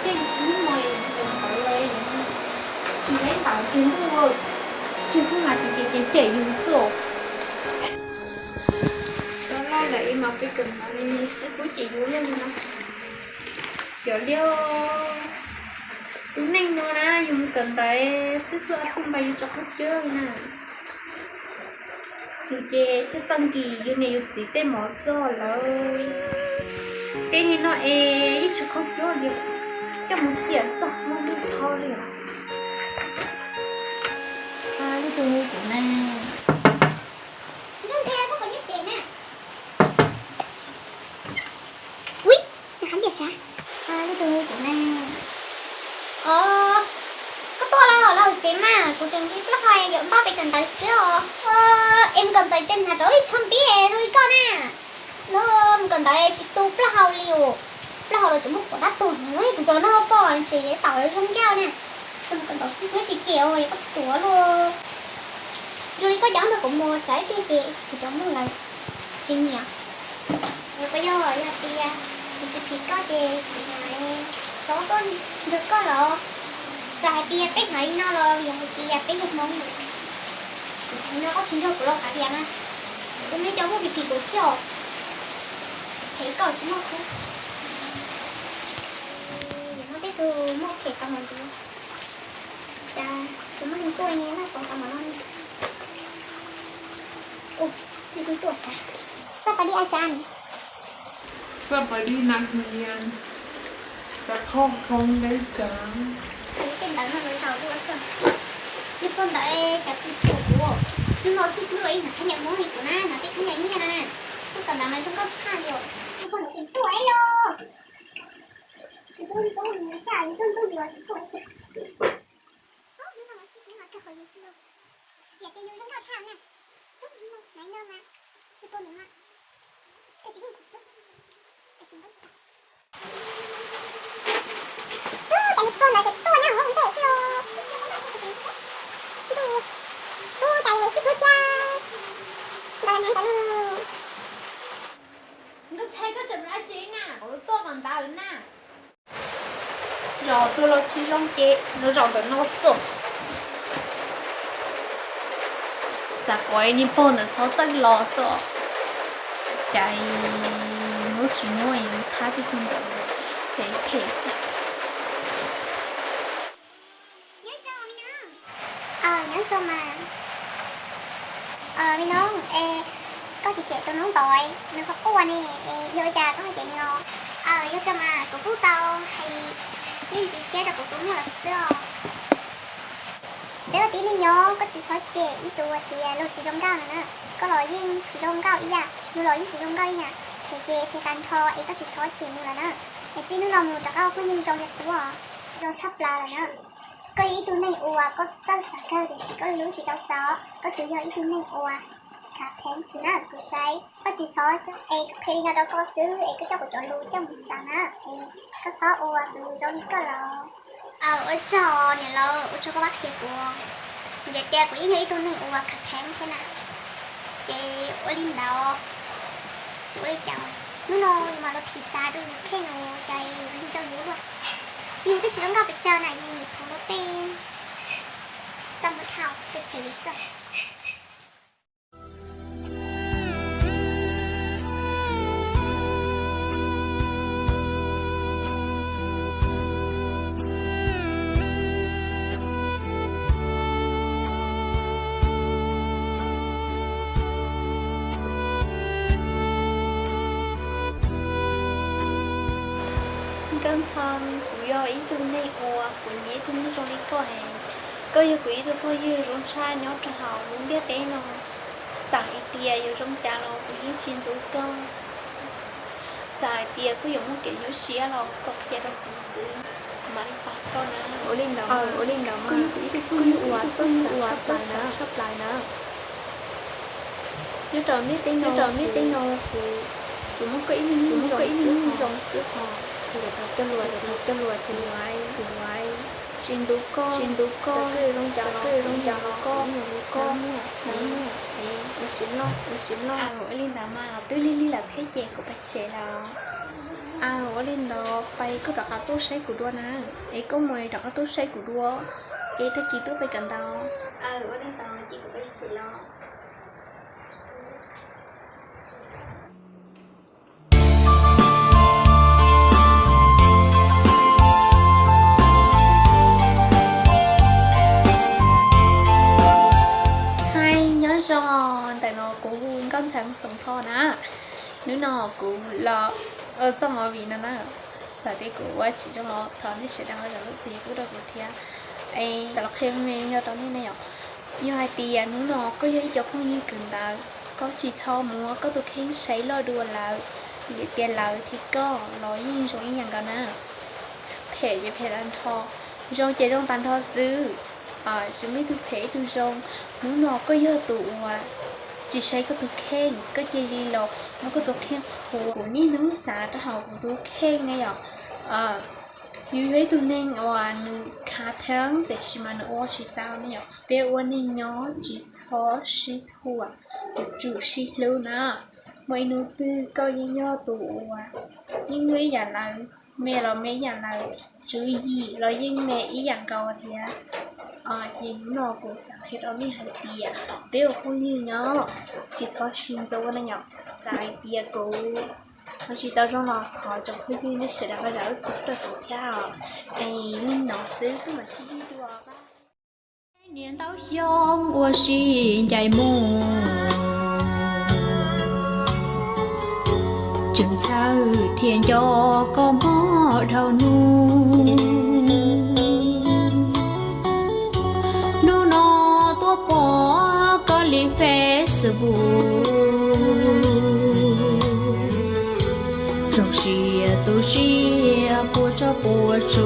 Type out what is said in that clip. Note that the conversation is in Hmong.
Tej hnub no yus ntawd los tsis laib ntawd ces ntuj, xib fwb mas ces ces cem yus xwb. Los lawm es mas peb kawm ntawv xib fwb cem yus luaj li no. Xyov li, tus neej no na yus mus kawm ntawv xib fwb ob tug npa yus tso qhov cub li na. Yus ces thiaj txawj nkim yus niam yus txiv tej mov xwb lawm. Tej niag no es yeej tsis qaug cuab li, coj mus ciam xwb muaj ntuj dhau li os. Leej twg hu kuv ne? Ui, nws hab liam sav. Leej twg hu kuv ne? Os, koj tuaj lawm los tsev mas, kuv tseem ntsib plaub hau yuav npaj pem kawm ntawv xwb os. Es mus kawm ntawv ces hnav rau ib tsho npib zoo li koj na. No, mus kawm ntawv tsis tu plaub hau li os. Plaub hau los tseem muaj quav dab tuag, kuv cov no pom tseem tawm zoo nkauj na. Coj mus kawm ntawv xwb kuv tsis cem os, yog koj tuav luaj. Zoo li koj cov nrog kuv mus tsav ib pliag ces kuv cov muaj lawm tsis nyiam. Koj yog, yog tias kuv tsis phim koj ces kuv xav xov tuaj nrog koj los. Txawm hais tias peb hnov li no los yog hais tias peb yog Hmoob, kuv no koj tsis nrog kuv los xav tias mas kuv tus me cov muaj phim phim kuv thiab os. Phem koj tsis muaj khub. Nim no peb tus muaj phem tau mas ntiav, cas tsis muaj neeg tuaj noj tau tau mas no. Ua, xib fwb tuaj sav. Xab pas dib a cas? Xab pas dib na hias, cas qhov hoob deb cas. Tej ntawd no zaum dua xwb. Yog pog ntawd cas tus tuaj kuv, hnub no xib fwb los ib hnav khaub ncaws Hmoob li kuv na, hnav tej khaub ncaws nyiaj no na. Tuaj kawm ntawv mas zoo nkauj tshaj li os. Yog pog ntawd ces tuaj ib los. Nkauj Ntxhais, koj tseem mus dab tsi na, kuv tuaj kawm ntawv na. Zaum twg los tsis zoo ces nws zaum ntawm no xwb. Xav kom niag pog ntawd txhob txawj los xwb. Cas hnub tsis muaj thab tib tug ntawd phem phem xwb. Nyob zoo mas, me noob, koj cem cem tus noob ntawd, nws qhov quaj ne, yog ua cas koj ho cem nws os? Yog tiag mas kuv kuj tau hais yeej ntsis siab rau kuv tus muam lawm xwb os. Peb ua tib neeg nyob koj tsis txhob cem ib tug hais tias luag tsis zoo nkauj no na. Koj los yeej tsis zoo nkauj ib yam, nws los yeej tsis zoo nkauj ib yam, es ces tag nrho es koj tsis txhob cem nws lawm na. Es txij hnub no mus rov qab ua phooj ywg zoo li qub, zoo tshaj plaws lawm na. Koj yog ib tug neeg uas koj txawj xav kawg tiam sis koj hlub tsis tau txaus, koj tsuas yog ib tug neeg uas khav theeb xwb na kuv saib. Koj tsis txhob, es kuv qhia li no rau koj xwb es koj coj kuv cov lus coj mus xav na, es koj txhob ua tus zoo li koj los. Ua tsaug niam laus, ua tsaug koj pab qhia kuv. Vim tias kuv yeej yog ib tug neeg uas khav theeb thiab na, ces ua li ntawd tsis ua li cas. Hnub no yus mam los thim xav rau yus kheej, cas yus lig rau yus luaj. Yus twb tsis zoo nkauj pes tsawg na, yus nim pom luag tej txaj muag dhau pes tsawg li xwb. Nkauj Ntxhais, kuv yog ib tug neeg uas kuv nyiam ib tug neeg zoo li koj es. Koj yog kuv ib tug phooj ywg zoo tshaj nyob rau hauv lub ntiaj teb no. Txawm hais tias yuav zoo cas los kuv yeej tsis ntxub koj. Txawm hais tias koj yuav muaj kev nyuaj siab los koj qhia rau kuv xwb, mam li pab koj na. Ua li ntawd, ua li ntawd mas, koj yog kuv ib tug phooj ywg uas txawj xav tshaj plaws na. Nyob rau ntiaj teb no, ntiaj teb no kuv tsuas muaj koj ib leeg zoo xwb os. Kuv cov cog lus, kuv cog lus ces kuv tsis ntxub koj, tsis ntxub koj, txawm koj yuav zoo cas los kuv yeej yuav hlub koj, hlub koj, hlub koj. Ua siab loj, ua siab loj. Ua li ntawd mas twb lig lig lawm thiab ces kuv pais tsev lawm. Aw, ua li ntawd pais koj rov qab tuaj saib kuv dua na, es koj mus rov qab tuaj saib kuv dua, es tag kis twb pais kawm ntawv. Aw, ua li ntawd ces kuv pais tsev los. Hais nyob zoo, ntawm no kuv hu Nkauj Ntxhee Xoom Thoj na. Hnub no kuv los ua txoj movie no na, txawm tias kuv ua tsis zoo los thov nej sawv daws ho zam lub txim pub rau kuv thiab. Es xav los qhia me me rau nej ne yom, yog hais tias hnub no koj yog ib cov phooj ywg kawm ntawv, koj tsis txhob muab koj tus kheej saib loj dua lawv, vim tias lawv thiab koj los yeej zoo ib yam nkaus na. Phem ces phem tag nrho, zoo ces zoo tag nrho xwb, tsis muaj ib tug phem ib tug zoo. Hnub no koj yog tus uas tsis saib koj tus kheej, koj cia li los muab koj tus kheej qhuas. Kuv niaj hnub xav rau hauv kuv tus kheej ne yom. Yus yog ib tug neeg uas nws khav theeb tiam sis mas nws ua tsis tau ne yom. Peb ua neeg nyob tsis txhob sib thuam, yuav tsum sib hlub na. Muaj ib hnub twg koj yeej yog tus uas yeej yog ib yam lawv, me los me ib yam lawv, tswv yim los yeej me ib yam nkaus thiab. Ces hnub no kuv xav qhia rau nej hais tias peb ua phooj ywg nyob tsis txhob sib ntxub ne yom. Txawm hais tias kuv ua tsis tau zoo los thov tsoom phooj ywg nej sawv daws ho zam lub txim rau kuv thiab os. Es li no xwb, peb mam sib ntsib dua. Niam ntaub xyoob ua si ncaim mus, tseem txhawj thiaj nco koj mob dhau hnub. Hnub no tuaj pom koj li Facebook, zoo siab tu siab puas tso puas tsu.